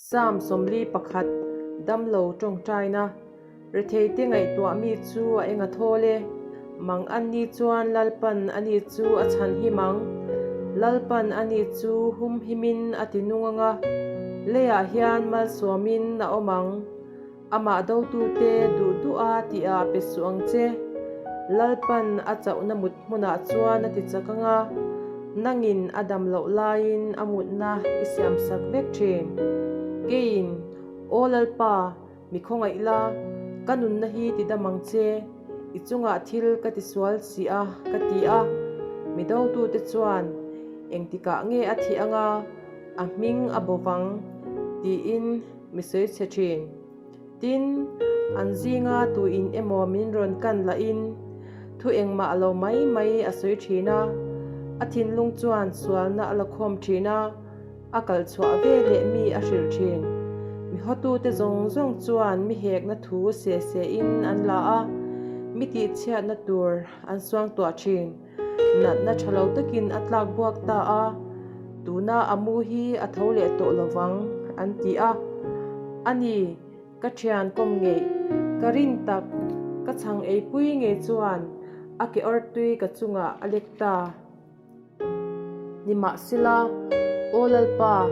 Psalm 41, Damlo tawngtaina, Retheite ngaihtuah mi chu a eng a thawl e, Mang an ni chuan Lalpan a ni chu a chhan him ang, Lalpan a ni chu humhimin a ti nung ang a, leiah hian malsawmin a awm ang. Amah dotute duh duha tihah pe suh ang che. Lalpan a chauhna mut hmunah chuan a ti chak ang a, nangin a dam loh laiin a mutna i siamsak vek thin. Keiin, Aw Lalpa, mi khawngaih la, ka nunna hi ti dam ang che, i chungah thil ka ti sual si a, ka ti a. Mi dotute chuan, Engtikah nge a thih ang a, a hming a bo vang? tiin Mi sawi chhe thin. Tin, an zinga tuin emaw min rawn kan lahin thu engmah lo mai mai a sawi thin a, a thinlung chuan sualna a la khawm thin a, a kal chhuah ve leh mi a hrilh thin. Mi hawtute zawng zawng chuan mi hekna thu se sein an la a, mi tihchhiatna tur an suangtuah thin. Natna tha lo takin a tlak buak ta a, tuna a mu hi a tho leh tawh lo vang, an ti a. A ni, ka thian kawm ngeih, ka rin tak, ka chhang eipui ngei chuan a ke awr tui ka chungah a lek ta. Nimahsela, Aw Lalpa,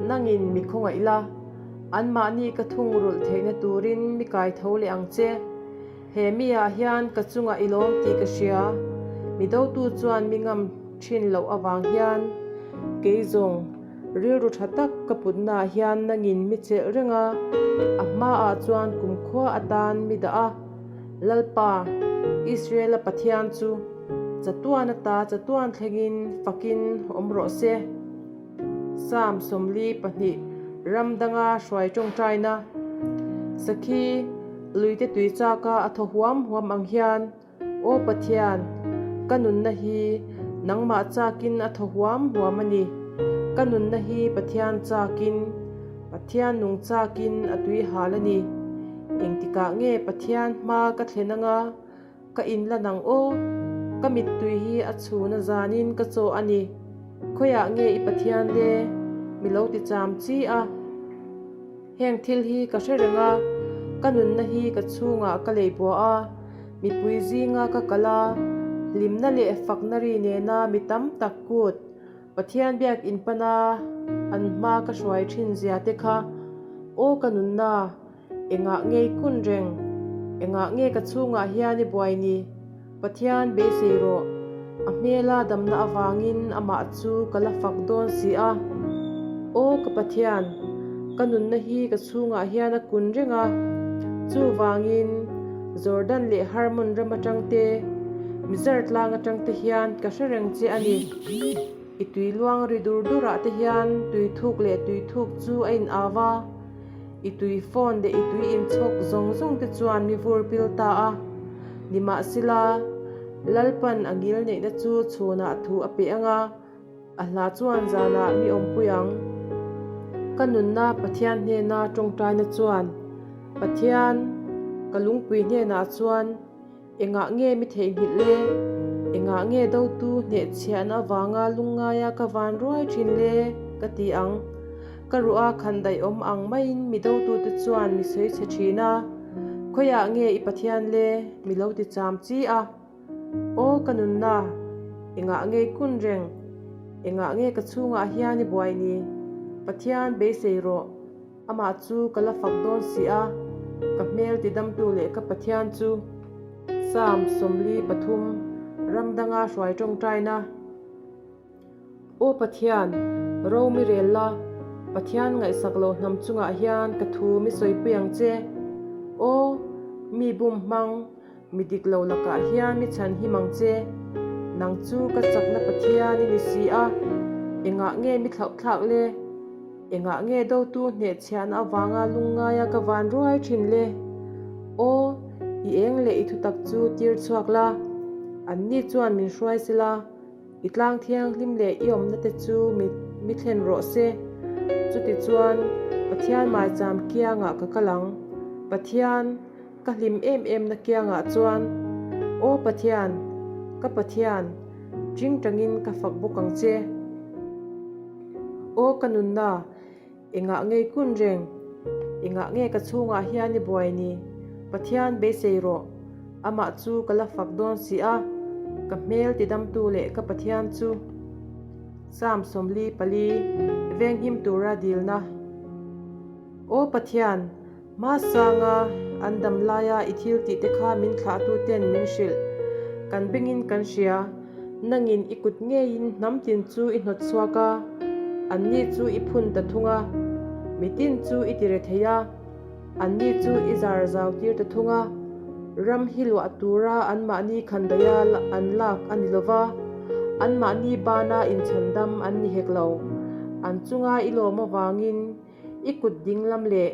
nangin mi khawngaih la, anmahni ka thungrulh theihna turin mi kai tho leh ang che. He mi ah hian ka chungah i lawm tih ka hria, mi dotu chuan mi ngam thin loh avang hian kei zawng rilru tha tak ka putna ah hian nangin mi chelh reng a, a hma ah chuan kumkhua atan mi dah a, Lalpa, Israel-a Pathian chu chatuan ata chatuan thlengin fakin awm rawh se. Psalm 42, Ram danga hruai tawngtaina, Sakhi, luite tui chaka a thaw huam huam ang hian, Aw Pathian, ka nunna hi nangmah chakin a thaw huam huam a ni. Ka nunna hi Pathian chakin, Pathian nung chakin a tui hal a ni. Engtikah nge Pathian hma ka thlen anga? Ka in la nang aw, ka mittui hi a chhun a zanin ka chaw a ni. Khawiah nge i Pathian le? Mi lo ti cham chi a. Heng thil hi ka hre reng a, ka nunna hi ka chhungah ka lei buah a, mipui zinga ka kal a, hlimna leh fakna ri nena mi tam tak kut Pathian biak in pana an hma ka hruai thin zia te kha aw ka nunna Engah nge i kun reng? Engah nge ka chhungah hian i buai ni? Pathian beisei rawh. A hmela damna avangin amah chu ka la fak dawn si a. Aw ka Pathian, ka nunna hi ka chhungah hian a kun reng a. Chuvangin, Jordan leh Hermon ram atang te, Mizar tlang atang te hian ka hre reng che a ni. I tui luang ri dur durah te hian tui thuk leh tui thuk chu a in au va. I tui phone leh i tui inchhawk zawng zawng te chuan mi vur pil ta a. Nimahsela, Lalpan a ngil neihna chu chhunah thu a pe ang a, a hla chuan zanah mi awmpui ang. Ka nunna Pathian hnena tawngtaina chuan, Pathian, ka lungpui hnenah chuan, Engah nge mi theihnghilh le? Engah nge dotu hnehchhiahna avanga lungngaia ka van ruai thin le? ka ti ang. Ka ruah a khan daih awm ang maiin mi dotute chuan mi sawi chhe thin a, Khawiah nge i Pathian le? mi lo ti cham chi a. Aw ka nunna, engah nge i kun reng? Engah nge ka chhungah hian i buai ni? Pathian beisei rawh. Amah chu ka la fak dawn si a, ka hmel tidamtu leh ka Pathian chu. Psalm 43, Ram danga hruai tawngtaina. Aw Pathian, ro mi rel la, Pathian ngaihsak lo hnam chungah hian ka thu mi sawipui ang che. Aw, mi bum hmang, mi dik lo lakah hian mi chhan him ang che. Nang chu ka chakna Pathian i ni si a, engah nge mi thlauhthlak le? Engah nge dotu hnehchhiahna avanga lungngaia ka van ruai thin le? Aw, i eng leh i thutak chu tir chhuak la, anni chuan min hruai se la, i tlang thianghlim leh i awmna te chu mi mi thlen rawh se. Chutichuan, Pathian maicham kiangah ka kal ang. Pathian, ka hlim em emna kiangah chuan, Aw Pathian, ka Pathian, tingtangin ka fak bawk ang che. Aw ka nunna, Engah nge i kun reng? Engah nge ka chhungah hian i buai ni? Pathian beisei rawh. Amah chu ka la fak dawn si a, ka hmel tidamtu leh ka Pathian chu. Psalm 44, Venghim tura dilna. Aw Pathian, hmasanga an dam laia i thil tih te kha min thlahtu ten min hrilh. Kan bengin kan hria, nangin i kut ngeiin hnam tin chu i hnawt chhuak a, anni chu i phun ta thung a, mitin chu i ti re thei a. Anni chu i zar zau tir ta thung a, ram hi luah tura anmahni khandaia an lak a ni lova, anmahni bana inchhandam an ni hek lo. An chunga i lawm avangin i kut dinglam leh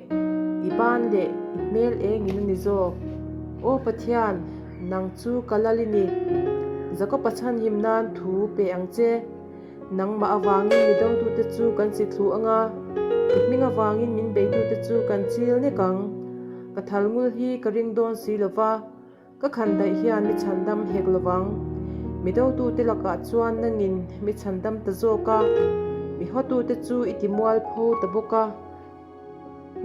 i ban leh i hmel engin a ni zawk. Aw Pathian, nang chu ka lal i ni. Jakob-a chhanhim nan thu pe ang che. Nangmah avangin mi dotute chu kan si thlu ang a, i hming avangin min beitute chu kan chil nek ang. Ka thal ngul hi ka ring dawn si lo va, ka khan daih hian mi chhandam hek lo vang. Mi dotute lakah chuan nangin mi chhandam ta zawk a, mi hawtute chu i ti mualpho ta bawk a.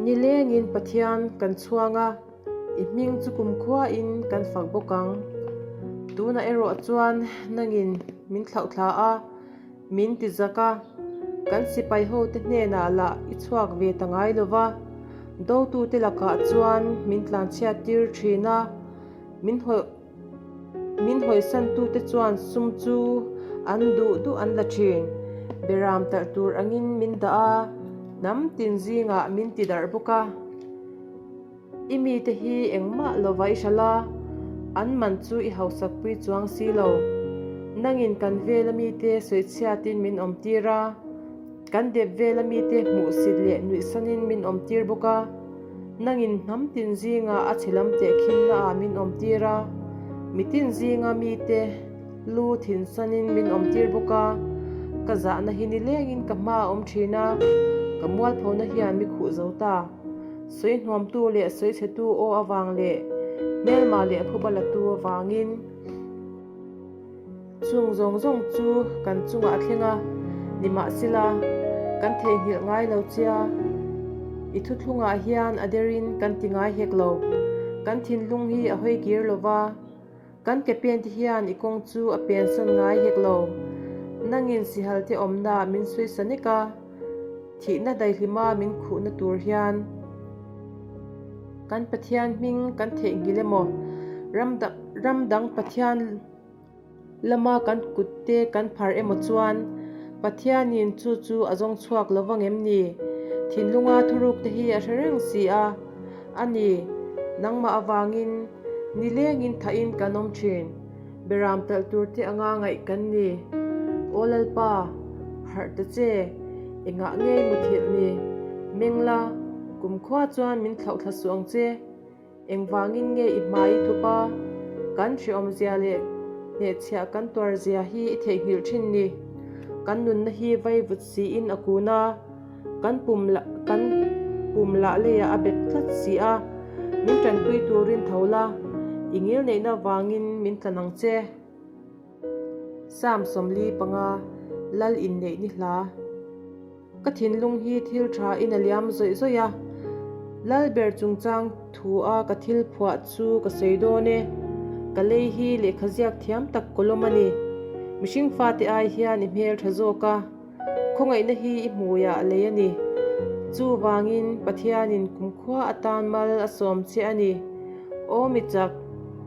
Nilengin Pathian kan chhuang a. I hming chu kumkhuain kan fak bawk ang. Tunah erawh chuan nangin min thlauhthla a, min ti zak a, kan sipai hote hnenah lah i chhuak ve ta ngai lo va, dotute lakah chuan min tlanchhiat tir thin a, min Min hawisantute chuan sum chu an duh duh an la thin. Beram talh tur angin min dah a, hnam tin zingah min ti darh bawk a. I mite hi engmah lova i hralh a, an man chu i hausakpui chuang si lo. Nangin kan vela mite sawichhiatin min awmtir a. Kan dep vela mite hmuhsit leh nuihsanin min awmtir bawk a, nangin hnam tin zinga a chhe lam tehkhinna ah min awmtir a, mitin zinga mite lu thinsanin min awmtir bawk a, ka zahna hi nilengin ka hma a awm thin a, ka mualphona hian mi khuh zo ta. Sawi hnuamtu leh sawi chhetu aw avang leh hmelma leh phuba latu avangin. Chung zawng zawng chu kan chungah a thleng a, nimahsela, kan theihnghilh ngai lo chia. I thuthlungah hian a derin kan ti ngai hek lo. Kan thinlung hi a hawi kir lo va, kan ke pente hian i kawng chu a pensan ngai hek lo. Nangin sihal te awmna min sawi sa nek a, thihna daihlima min khuhna tur hian. Kan Pathian hming kan theihnghilh emaw, ram dang Pathian lama kan kutte kan phar emaw chuan Pathianin chu chu a zawng chhuak lo vang em ni? Thinlunga thurukte hi a hre reng si a, a ni, nangmah avangin nilengin thahin kan awm thin, beram talh turte anga ngaih kan ni. Aw Lalpa, harh ta che, engah ngei muthilh ni? Mengla, kumkhua chuan min thlauhthla suh ang che. Engvangin nge i hmai i thup a, kan hrehawmzia leh hnehchhiah kan tuarzia hi i theihnghilh thin ni? Kan nunna hi vaivut siin a kun a, kan pum lah kan pum lah leiah a bet tlat si a, min tanpui turin tho la, i ngilneihna vangin min tlan ang che. Psalm 45, Lal inneih ni hla. Ka thinlung hi thil tha in a liam zawih zawih a, Lalber chungchang thu a ka thil phuah chu ka sawi dawn e. Ka lei hi lehkha ziak thiam tak kawlawm a ni. Mihring fate ai hian i hmel tha zawk a, khawngaihna hi i hmuiah lei a ni. Chuvangin Pathianin kumkhua atan mal a sawm che a ni. Aw mi chak,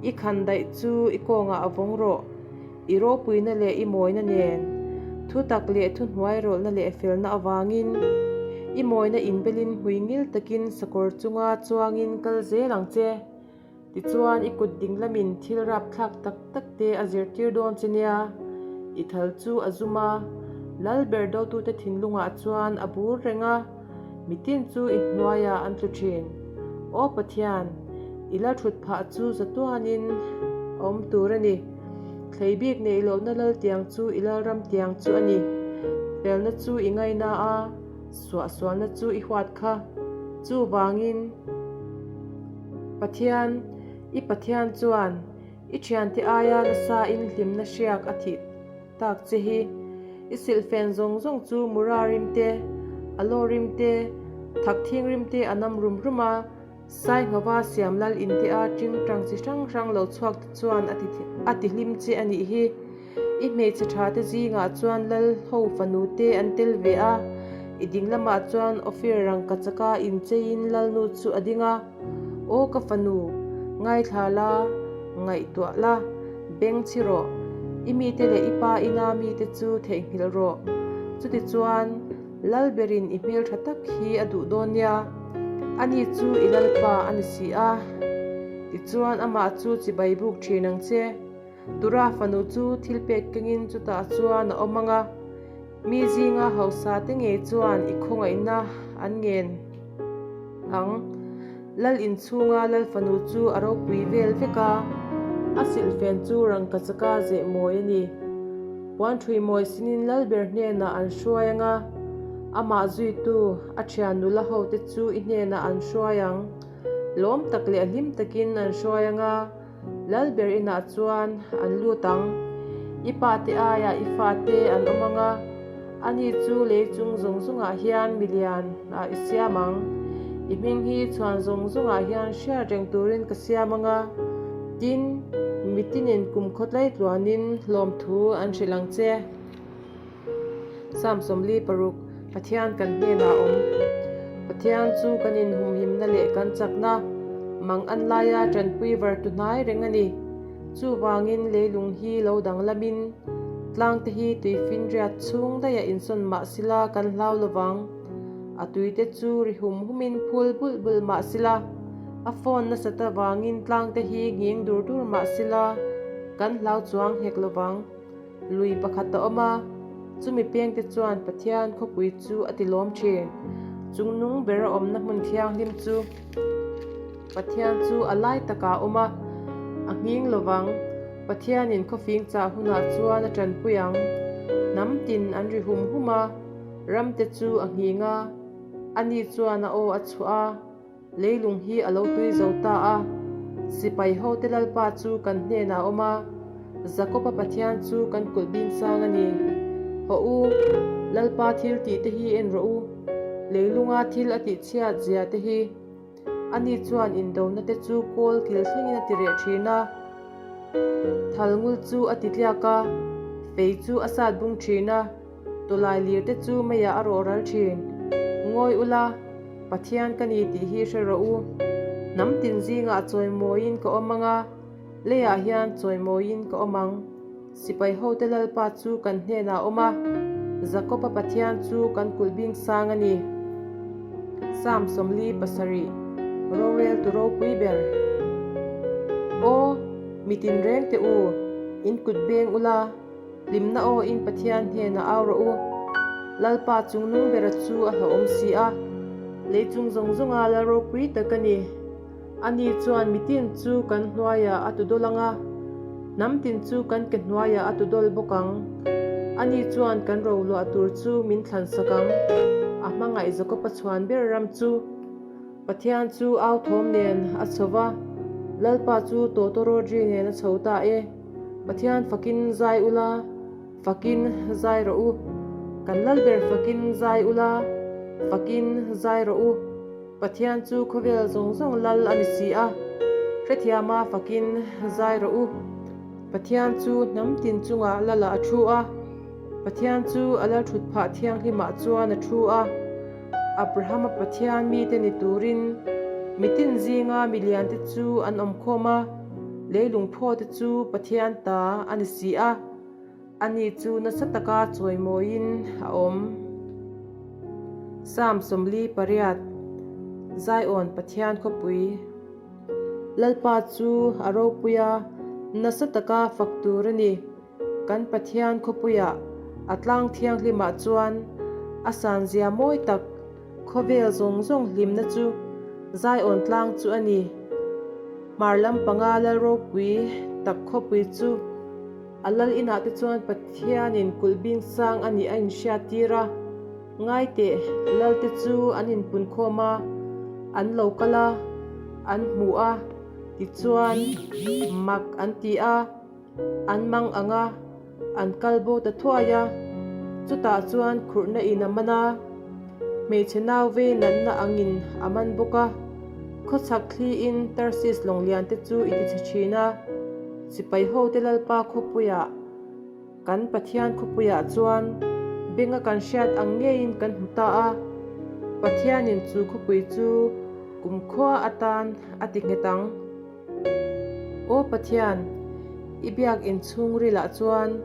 i khan daih chu i kawngah a vawng rawh. I ropuina leh i mawina nen, thutak leh thuhnuairawlhna leh felna avangin, i mawina inbelin hmuingil takin sakawr chunga chuangin kal zel ang che. Tichuan, i kut ding lamin thil rapthlak tak tak te a zirtir dawn che nia. I thal chu a zum a, lal ber dotute thinlungah chuan a bur reng a, mitin chu i hnuaiah an tlu thin. Aw Pathian, i la thut phah chu zatuanin a awm tur a ni. Thlei bik neih lohna lal tiang chu i lalram tiang chu a ni. Felna chu i ngaina a, suahsualna chu i huat kha. Chuvangin, Pathian, i Pathian chuan i thiante aia nasa in hlimna hriak a thih tak che hi. I silhfen zawng zawng chu mura rim te, aloe rim te. Thakthing rimte a nam rum rum a, Sainghova siam lal inte a tingtang chi hrang hrang lo chhuak te chuan a ti hlim che a nih hi. I hmeichhe tha te zingah chuan lal ho fanu te an tel ve a, i ding lamah chuan Ophir rangkachaka incheiin lalnu chu a ding a. Aw ka fanu, ngaithla la, ngaihtuah la, beng chhi rawh. I mite leh i pa ina mite chu theihnghilh rawh. Chutichuan, Lalberin i hmeltha tak hi a duh dawn nia, ani chu i Lalpa a ni si a. Tichuan amah chu chibai buk thin ang che. Tura fanu chu thil pek kengin chutah chuan a awm ang a, mi zinga hausa te ngei chuan i khawngaihna an ngen ang. Lal inchhunga Lal fanu chu a ropui vel vek a, a silhfen chu rangkachaka zeh mawi a ni. Puan ṭhui mawi sinin Lal ber hnenah an hruai ang a, amah zuitu a ṭhian nula hote chu i hnenah an hruai ang. Lawm tak leh hlim takin an hruai ang a, Lal ber inah chuan an lut ang. I pate aiah i fate an awm ang a, ani chu lei chung zawng zawngah hian milian ah i siam ang. I hming hi chhuan zawng zawngah hian hriat reng turin ka siam ang a, tin, mitinin kum khawtlai tluanin hlawmthu an hrilh ang che. Psalm 46, Pathian kan hnenah a awm. Pathian chu kan inhumhimna leh kan chakna, mang an laia tanpui var tu hnai reng a ni. Chuvangin leilung hi lo danglamin, tlangte hi tuifinriat chhung daih a insawn mah sila kan hlau lovang. A tuite chu ri hum humin phul bulh bulh mah sila, a phone nasat avangin tlangte hi nghing dur dur mah sila kan hlau chuang hek lovang. Lui pakhat a awm a, chumi pengte chuan Pathian khawpui chu a ti lawm thin. Chungnung ber a awmna hmun thianghlim chu Pathian chu a lai takah a awm a, a nghing lovang. Pathianin khawfing chah hunah chuan a tanpui ang. Hnam tin an ri hum hum a, ramte chu a nghing a, ani chuan a aw a chhuah a. Leilung hi a lo tui zo ta a, sipai hote Lalpa chu kan hnenah a awm a, Jakoba Pathian chu kan kulh bing sang a ni. Hawh u, Lalpa thil tih te hi en rawh u, leilunga thil a tih chhiat zia te hi. Ani chuan indona te chu kawl kil thlengin a ti reh thin a, thal ngul chu a ti tliak a, fei chu a sat bung thin a. Tawlai lir te chu meiah a rawh ral thin. Ngawi ula, Pathian ka ni tih hi hre rawh u. Hnam tin zingah chawimawiin ka awm ang a, leiah hian chawimawiin ka awm ang. Sipai hote Lalpa chu kan hnenah a awm a, Jakoba Pathian chu kan kulh bing sang a ni. Psalm 47, Roreltu ropui ber. Aw, mitin reng teh u, in kut beng ula. Hlimna aw in Pathian hnenah au rawh u. Lalpa chungnung bera chu a hlauhawm si a, lei chung zawng zawnga lal ropui tak a ni. Ani chuan mitin chu kan hnuaiah a tudawl ang a, hnam tin chu kan ke hnuaiah a tudawl bawk ang. Ani chuan kan roluah tur chu min thlansak ang, a hmangaih Jakoba chhuan ber ram chu. Pathian chu au thawm nen a chho va, Lalpa chu tawtawrawtri nen a chho ta e. Pathian fakin zai ula, fakin zai rawh u. Kan Lalber fakin zai ula, fakin zai rawh u. Pathian chu khawvel zawng zawng Lal a ni si a, hrethiama fakin zai rawh u. Pathian chu hnam tin chungah Lalah a thu a, Pathian chu a Lalthut phah thianghlimah chuan a thu a. Abrahama Pathian mite ni turin mitin zinga miliante chu an awm khawm a, leilung phawte chu Pathian ta a ni si a, ani chu nasa taka chawimawiin a awm. Psalm 48, Zion Pathian khawpui. Lalpa chu a ropui a, nasa taka fak tur a ni. Kan Pathian khawpuiah a tlang thianghlimah chuan a sanzia mawi tak khawvel zawng zawng hlimna chu Zion tlang chu a ni. Hmar lampanga lal ropui tak khawpui chu a lal inah te chuan Pathianin kulh bing sang a nih a inhriat tir a. Ngaiteh lalte chu an inpunkhawm a, an lo kal a, an hmu a, tichuan mak an ti a. An mang ang a, an kal bo ta thuai a, chutah chuan khurhna in a man a. Hmeichhe nau vei natna angin a man bawk a, khawchhak thliin Tarsis lawng lian te chu i tichhe thin a, sipai hote Lalpa khawpuiah kan Pathian khawpuiah chuan benga kan hriat ang ngeiin kan hmu ta a, Pathianin chu khawpui chu kumkhua atan a ti nghet ang. Aw Pathian, i biak inchhungrilah chuan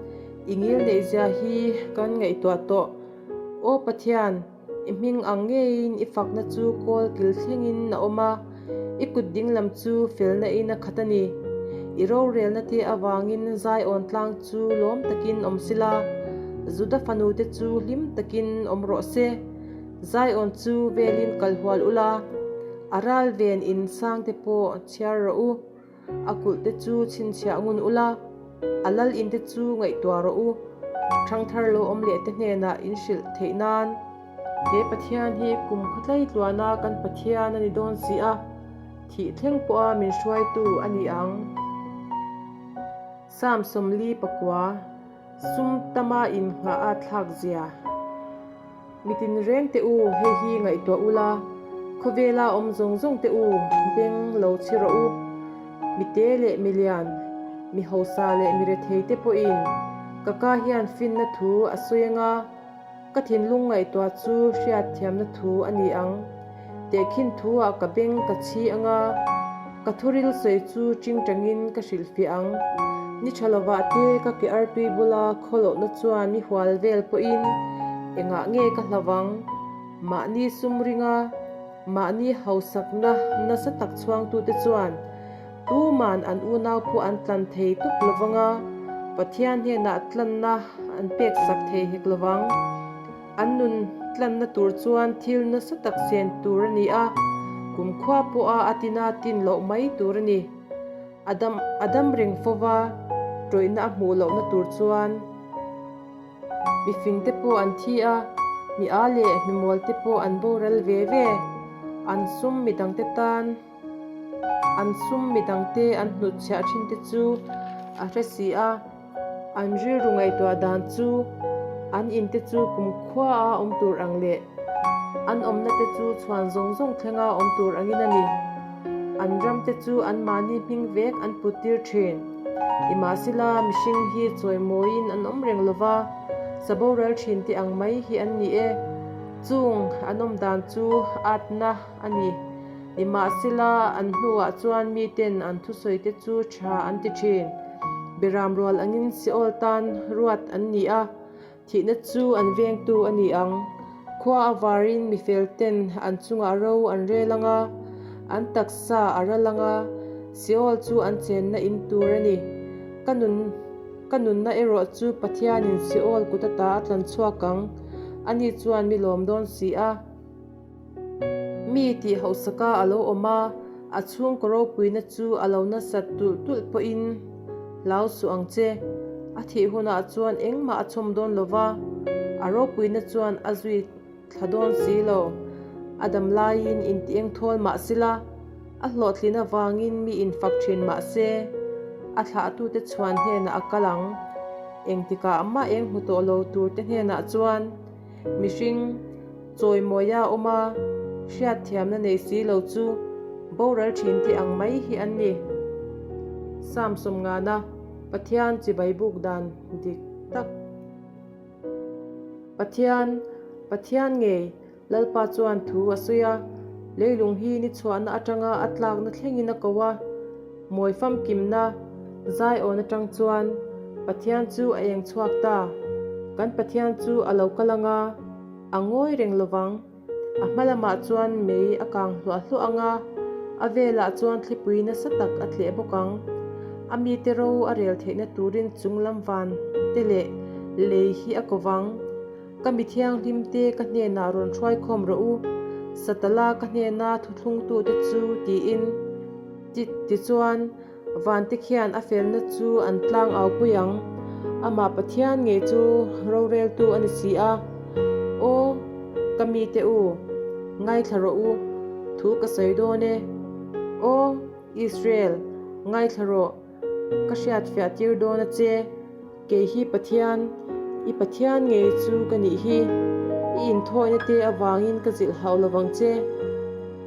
i ngil neihzia hi kan ngaihtuah tawh. Aw Pathian, i hming ang ngeiin i fakna chu kawl kil thlengin a awm a, i kut dinglam chu felna in a khat a ni. I rorelna te avangin Zion tlang chu lawm takin awm sila, Juda fanute chu hlim takin awm rawh se. Zion chu velin kal hual ula, a ral ven in sangte pawh chhiar rawh u. A kulh te chu chhinchhiah ngun ula, a lal in te chu ngaihtuah rawh u. Thangthar lo awm leh te hnenah in hrilh theih nan he Pathian hi kum khawtlai tluana kan Pathian a ni dawn si a, thih thleng pawha min hruaitu a ni ang. Psalm 49, Sum tama innghah a thlak zia. Mi tinreng teh u, hei hi ngaihtuah ula, khawvela awm zawng zawng teh u, beng lo chhi rawh u. Mi te leh mi lian, mi hausa leh mi rethei te pawhin ka ka hian finna thu a sawi anga, ka thinlung ngaihtuah chu hriatthiamna thu a ni ang. Tehkhin thu-ah ka beng ka chhi anga, ka thuril sawi chu tingtangin ka hrilhfiah ang. Ni tha lovah te ka ke artui bula khawlohna chuan mi hual vel pawhin engah nge ka hlau ang? Mahni sum ringa mahni hausakna nasa tak chhuangtute chuan tuman an unau pawh an tlan thei tawp lovang a, Pathian hnenah tlanna an peksak thei hek lovang. An nun tlanna tur chuan thil nasa tak sen tur a ni a, kumkhua pawha a tina tin loh mai tur a ni. A dam a dam reng fo va, tawihna a hmuh lohna tur chuan mifing te pawh an thi a, mi a leh mimual te pawh an boral ve ve. An sum midangte tan an sum midangte an hnutchhiah thin te chu a hre si a. An rilru ngaihtuah dan chu an in te chu kumkhua a awm tur ang leh an awmna te chu chhuan zawng zawng thlenga awm tur angin a ni. An ram te chu anmahni hming vek an put tir thin. Nimahsela mihring hi chawimawiin an awm reng lova, sa boral thin te ang mai hi an ni e. Chung an awm dan chu atna a ni. Nimahsela, an hnuah chuan miten an thusawi te chu tha an ti thin. Beram rual angin Seol tan ruat an ni a, thihna chu an vengtu a ni ang. Khua a varin mi fel ten an chungah ro an rel ang a, an taksa a ral ang a, Seol chu an chenna in tur a ni. Ka nun ka nunna erawh chu Pathianin Seol kut ata a tlan chhuak ang, ani chuan mi lawm dawn si a. Mi tih hausaka a lo awm a, a chhungkaw ropuina chu a lo nasat tulh tulh pawhin hlau suh ang che. A thih hunah chuan engmah a chhawm dawn lo va, a ropuina chuan a zui thla dawn si lo. A dam laiin inti eng thawl mah sila, a hlawhtlin avangin mi infak thin mah se, a thlahtute chhuan hnenah a kal ang. Engtikah mah eng hmu tawh lo turte hnenah chuan Mihring chawimawia awm a, hriatthiamna nei si lo chu boral thin te ang mai hi an ni. Psalm sawmngana Pathian chibai buk dan dik tak. Pathian, Pathian ngei Lalpa chuan thu a sawi a, leilung hi ni chhuahna atanga a tlakna thlengin a ko a, mawi famkimna Zion atang chuan Pathian chu a eng chhuak ta. Kan Pathian chu a lo kal ang a, a ngawi reng lovang. A hma lamah chuan mei a kang hluah hluah ang a, a velah chuan thlipui nasa tak a tleh bawk ang. A mite ro a rel theihna turin chung lam van te leh lei hi a ko vang. Ka mi thianghlim te ka hnenah rawn hruaikhawm rawh u, Satala ka hnena thuthlungtute chu tiin. Tichuan, vante khian a felna chu an tlang au pui ang. Amah Pathian ngei chu roreltu a ni si a. Aw, ka mite u, ngaithla rawh u, thu ka sawi dawn e. Aw, Israel, ngaithla rawh, ka hriatfiah tir dawn a che. Kei hi Pathian, i Pathian ngei chu ka nih hi. I inthawina te avangin ka zilh hauh lovang che.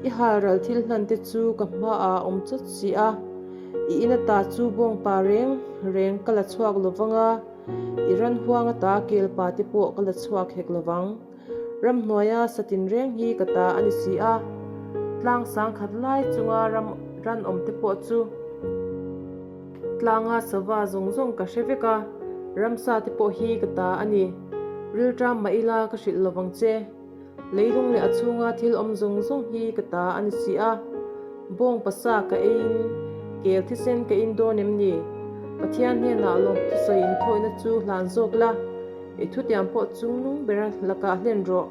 I halral thil hlan te chu ka hmaah a awm chawt si a, i in ata chu bawngpa reng reng ka la chhuak lovang a, i ran huang ata kelpa te pawh ka la chhuak hek lovang. Ramhnuaia satin reng hi ka ta a ni si a, tlang sangkhat lai chunga ram ran awm te pawh chu tlanga sava zawng zawng ka hre vek a, ramsa te pawh hi ka ta a ni. Rilṭam mah ila ka hrilh lovang che. Leilung leh a chhunga thil awm zawng zawng hi ka ta a ni si a, bawng pasa ka eiin kel thisen ka in dawn em ni? Pathian hnenah lawm thusawi inthawihna chu hlan zawk la, i thutiam pawh chung nung bera lakah hlen rawh.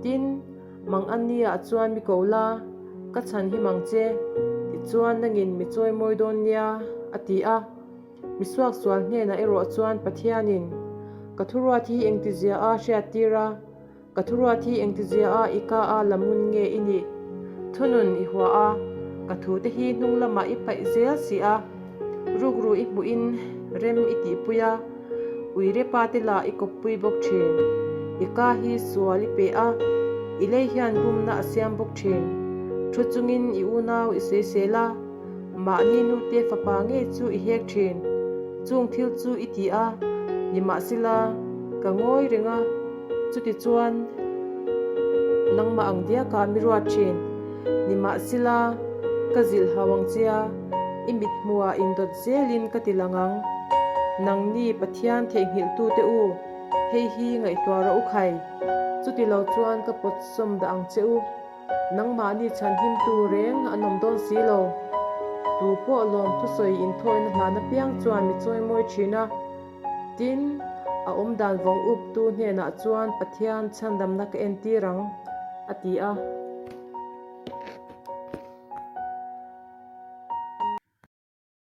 Tin, mang an nia chuan mi ko la, ka chhan him ang che, tichuan nangin mi chawi mawi dawn nia, a ti a. Misuaksual hnenah erawh chuan Pathianin, Ka thuruat hi engtizia a hriattir a? Ka thuruat hi engtizia a i ka a la mun nge i nih? Thunun i hua a, ka thute hi hnung lamah i paih zel si a, rukru i hmuhin rem i tihpui a, uirepa te lah i kawppui bawk thin. I ka hi sual i pe a, i lei hian bumna a siam bawk thin. Thu chungin i unau i sawisel a, mahni nute fapa ngei chu i hek thin. Chung thil chu i ti a, nimahsela ka ngawi reng a, chutichuan nangmah ang diakah mi ruat thin. Nimahsela ka zilh hau ang che a, i mithmuhah indawt zelin ka ti lang ang. Nangni Pathian theihnghilhtute u, hei hi ngaihtuah rawh u khai, chutilo chuan ka pawtsawm dah ang che u. Nangmahni chhanhimtu reng an awm dawn si lo. Tu pawh lawm thusawi inthawina hlan apiang chuan mi chawimawi thin a. Tin, a awmdan vawng uptu hnenah chuan Pathian chhandamna ka entir ang, a ti a.